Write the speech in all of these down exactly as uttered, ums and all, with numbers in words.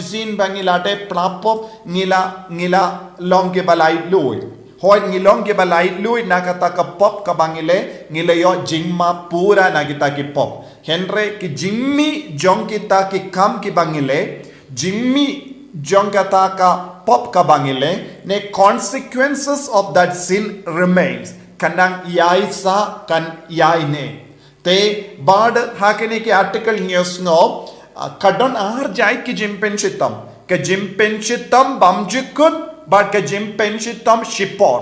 sien ba ngi la dep pla pop, ngi la, ngi la long kiba laitluid. Hooid, ngi long kiba laitluid na kata ka pop kaba ngi leh, ngi la ïoh jingmap pura na kita ki pop. Hynrei ki jingmih jong kita ki kam kiba ngi leh, jingmih jong kata ka pop kaba ngi leh, ne consequences of that sin remains. Kan nang ïai sah, kan ïai ne. Te bad ha kine ki article ngi ïohsngew, ah, ka don ar jait ki jingpynshitom. Ka jingpynshitom bymjukut, bad ka jingpynshitom shipor.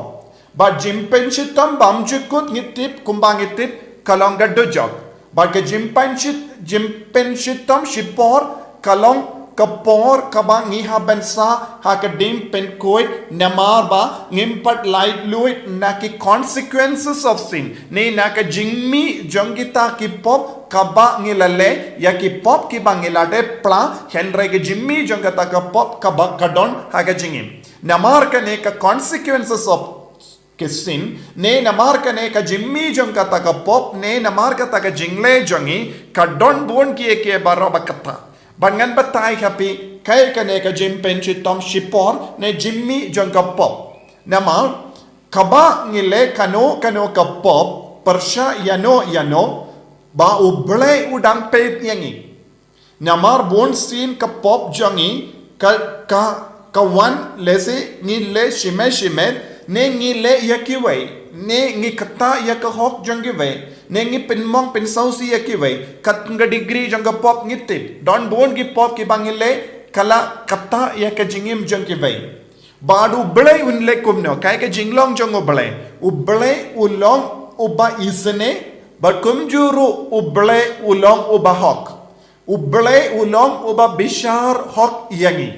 Bad jingpynshitom bymjukut ngi tip, kumba ngi tip, ka long ka dujok. Bad ka jingpynshit, jingpynshitom shipor, ka long ka por kaba ngi hap ban sah ha ka diengpynkhuid namar ba ngim pat laitluid na ki consequences of sin. Ne na ka jingmih jong kita ki pop kaba ngi la leh, ïa ki pop kiba ngi la dep pla, hynrei ka jingmih jong kata ka pop kaba ka don ha ka jingim. Namar kane ka consequences of ka sin, ne namar kane ka jingmih jong kata ka pop, ne namar kata ka jingleh jong ngi, ka don bun kiei kiei baroh ba kata. Bad ngan batai ha phi, kaei kane ka jingpynshitom shipor, ne jingmih jong ka pop. Namar, kaba ngi leh kano kano ka pop, pyrshah ïano ïano, ba U Blei u dang peit ïa ngi. Namar bunsien ka pop jong ngi, ka, ka, ka wan lehse ngi leh shimet shimet, ne ngi leh ïa kiwei, ne ngi ktah ïa ka hok jong kiwei, ne ngi pynmong pynsngewsih ïa kiwei, katkum ka degree jong ka pop ngi tip. Don bun ki pop kiba ngi leh, ka la ktah ïa ka jingim jong kiwei. Bad U Blei un leh kumno, kaei ka jinglong jong U Blei. U Blei u long uba isynei, bad kumjuh ruh U Blei u long uba hok. U Blei u long uba bishar hok ïa ngi.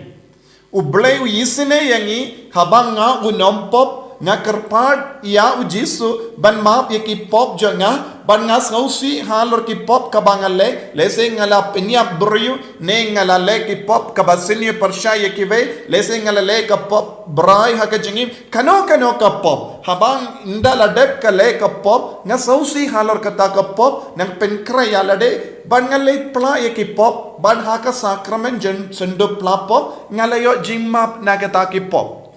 U Blei u isynei ïa ngi, haba nga u nongpop, nga kyrpad ïa U Jisu ban map ïa ki pop jong nga, bad nga sngewsih halor ki pop kaba nga leh, lehse nga la pynïap briew, ne nga la leh ki pop kaba sniew pyrshah ïa kiwei, lehse nga la leh ka pop brai ha ka jingim, kano kano ka pop. Haba ynda la dep ka leh ka pop, nga sngewsih halor kata ka pop, nang pynkhreh ïa lade, bad nga leit pla ïa ki pop, bad ha ka sakramen jong synduk pla pop, nga la ïoh jingmap na kata ki pop.